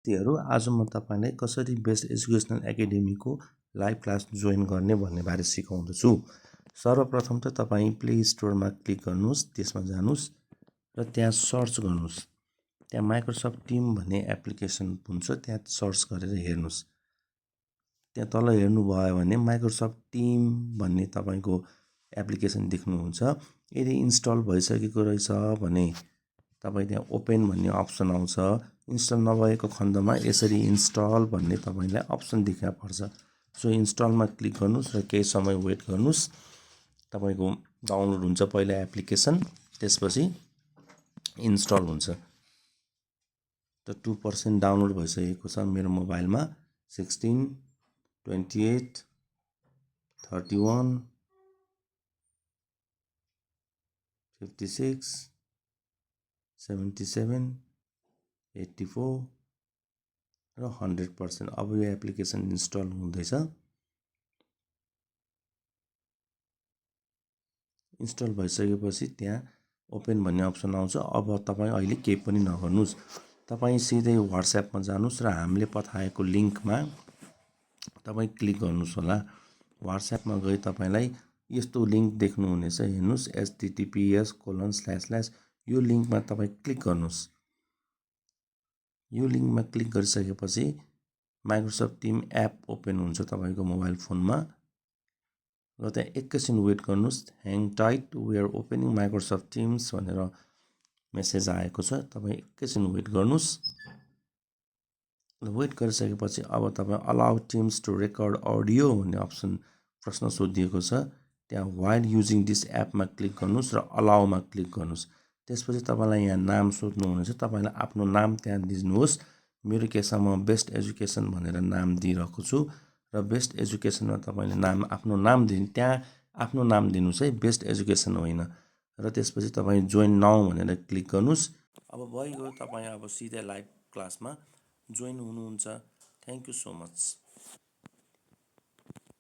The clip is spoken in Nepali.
साथीहरु आज म तपाईलाई कसरी बेस्ट एजुकेसनल एकाडेमीको लाइभ क्लास जोइन गर्ने भन्ने बारे सिकाउँछु। सर्वप्रथम त तपाई प्ले स्टोरमा क्लिक गर्नुस्, त्यसमा जानुस् र त्यहाँ सर्च गर्नुस्। त्यहाँ माइक्रोसफ्ट टिम भन्ने एप्लिकेसन हुन्छ, त्यहाँ सर्च गरेर हेर्नुस्। त्यहाँ तल हेर्नुभयो भने माइक्रोसफ्ट टिम भन्ने तपाईको एप्लिकेसन देख्नुहुन्छ। यदि इन्स्टल भइसकेको रहेछ भने तपाई त्यहाँ ओपन भन्ने अप्सन आउँछ। इन्स्टल नभएको खण्डमा यसरी इन्स्टल भन्ने तपाईलाई अप्सन देखा पर्छ। सो इन्स्टलमा क्लिक गर्नुस् र केही समय वेट गर्नुस्। तपाईको डाउनलोड हुन्छ पहिला एप्लिकेसन, त्यसपछि इन्स्टल हुन्छ। त 2% डाउनलोड भइसकेको छ मेरो मोबाइलमा। 16 28 31 56 77 84 र 100%। अब यो एप्लिकेसन इन्स्टल हुँदैछ। इन्स्टल भइसकेपछि त्यहाँ ओपन भन्ने अप्सन आउँछ। अब तपाई अहिले केही पनि नगर्नुस्, तपाई सिधै व्हाट्सएपमा जानुस् र हामीले पठाएको लिंकमा तपाई क्लिक गर्नुस् होला। व्हाट्सएपमा गई तपाईलाई यस्तो लिंक देख्नुहुनेछ, हेर्नुस् https:// यो लिंकमा तपाई क्लिक गर्नुस्। यो लिंकमा क्लिक गरिसकेपछि माइक्रोसफ्ट टिम एप ओपन हुन्छ तपाईको मोबाइल फोनमा र त्यहाँ एकैछिन वेट गर्नुस्। Hang tight, we are opening Microsoft Teams भनेर मेसेज आएको छ। तपाई एकैछिन वेट गर्नुस्। वेट गरिसकेपछि अब तपाई allow Teams to record audio भन्ने अप्सन प्रश्न सोधिएको छ। त्यहाँ व्हाइल युजिङ दिस एपमा क्लिक गर्नुस् र अलाउमा क्लिक गर्नुस्। त्यसपछि तपाईलाई यहाँ नाम सोध्नु हुनेछ, तपाईलाई आफ्नो नाम त्यहाँ दिनुहोस्। मेरो केसमा म बेस्ट एजुकेसन भनेर नाम दिइरहेको छु र बेस्ट एजुकेसनमा तपाईले आफ्नो नाम त्यहाँ आफ्नो नाम दिनुस् है, बेस्ट एजुकेसन होइन। र त्यसपछि तपाई जोइन नाउ भनेर क्लिक गर्नुस्। अब भइगयो, तपाई अब सिधै लाइभ क्लासमा जोइन हुनुहुन्छ। Thank you so much.